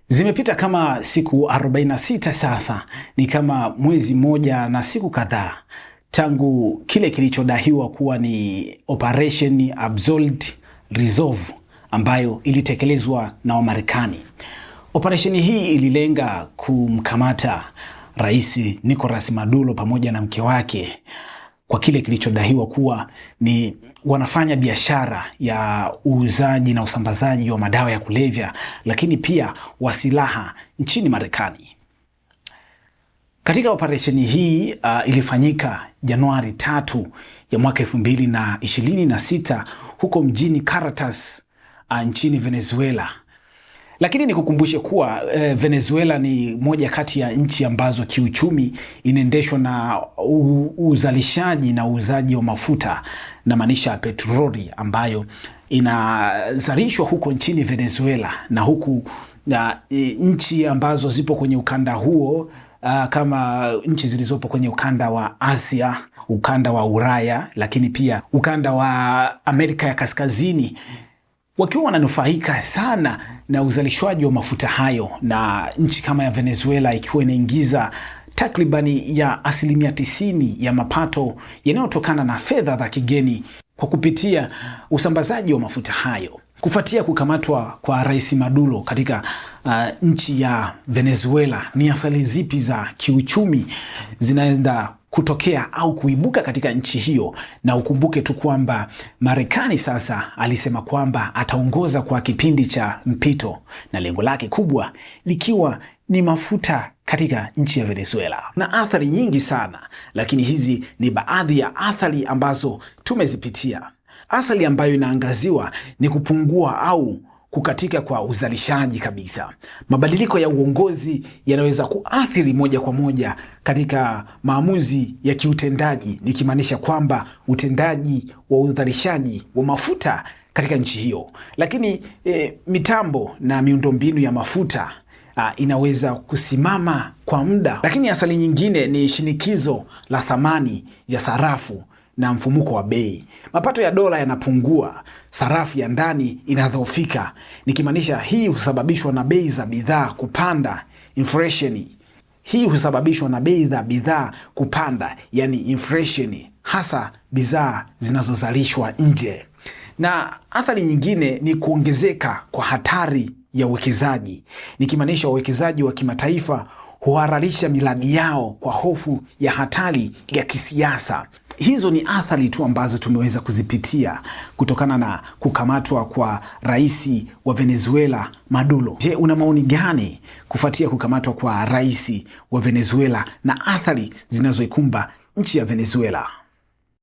Zimepita kama siku 46 sasa, ni kama mwezi mmoja na siku kadhaa tangu kile kilichodaiwa kuwa ni Operation Absolute Resolve ambayo ilitekelezwa na Wamarekani. Operesheni hii ililenga kumkamata Rais Nicolas Maduro pamoja na mke wake kwa kile kilichodaiwa kuwa ni wanafanya biashara ya uuzaji na usambazaji wa madawa ya kulevya, lakini pia wa silaha nchini Marekani. Katika operesheni hii ilifanyika Januari 3 ya mwaka 2026 huko mjini Caracas nchini Venezuela. Lakini nikukumbushe kuwa Venezuela ni moja kati ya nchi ambazo kiuchumi inaendeshwa na uzalishaji na uuzaji wa mafuta na maanisha petroli ambayo inazalishwa huko nchini Venezuela, na huku na nchi ambazo zipo kwenye ukanda huo kama nchi zilizopo kwenye ukanda wa Asia, ukanda wa Ulaya, lakini pia ukanda wa Amerika ya Kaskazini wakiwa wananufaika sana na uzalishwaji wa mafuta hayo, na nchi kama ya Venezuela ikiwa inaingiza takribani ya 90% ya mapato yanayotokana na fedha za kigeni kwa kupitia usambazaji wa mafuta hayo. Kufuatia kukamatwa kwa Rais Maduro katika nchi ya Venezuela, ni athari zipi za kiuchumi zinaenda kutokea au kuibuka katika nchi hiyo? Na ukumbuke tu kwamba Marekani sasa alisema kwamba ataongoza kwa kipindi cha mpito na lengo lake kubwa likiwa ni mafuta katika nchi ya Venezuela, na athari nyingi sana, lakini hizi ni baadhi ya athari ambazo tumezipitia. Athari ambayo inaangaziwa ni kupungua au kukatika kwa uzalishaji kabisa. Mabadiliko ya uongozi yanaweza kuathiri moja kwa moja katika maamuzi ya kiutendaji, nikimaanisha kwamba utendaji wa uzalishaji wa mafuta katika nchi hiyo. Lakini mitambo na miundombinu ya mafuta inaweza kusimama kwa muda. Lakini athari nyingine ni shinikizo la thamani ya sarafu na mfumuko wa bei. Mapato ya dola yanapungua, sarafu ya ndani inadhoofika, nikimaanisha hii husababishwa na bei za bidhaa kupanda, inflation. Hii husababishwa na bei za bidhaa kupanda, yani inflation, hasa bidhaa zinazozalishwa nje. Na athari nyingine ni kuongezeka kwa hatari ya uwekezaji, nikimaanisha wawekezaji wa kimataifa huhalalisha miradi yao kwa hofu ya hatari ya kisiasa. Hizo ni athari tu ambazo tumeweza kuzipitia kutokana na kukamatwa kwa rais wa Venezuela Maduro. Je, una maoni gani kufuatia kukamatwa kwa rais wa Venezuela na athari zinazoikumba nchi ya Venezuela?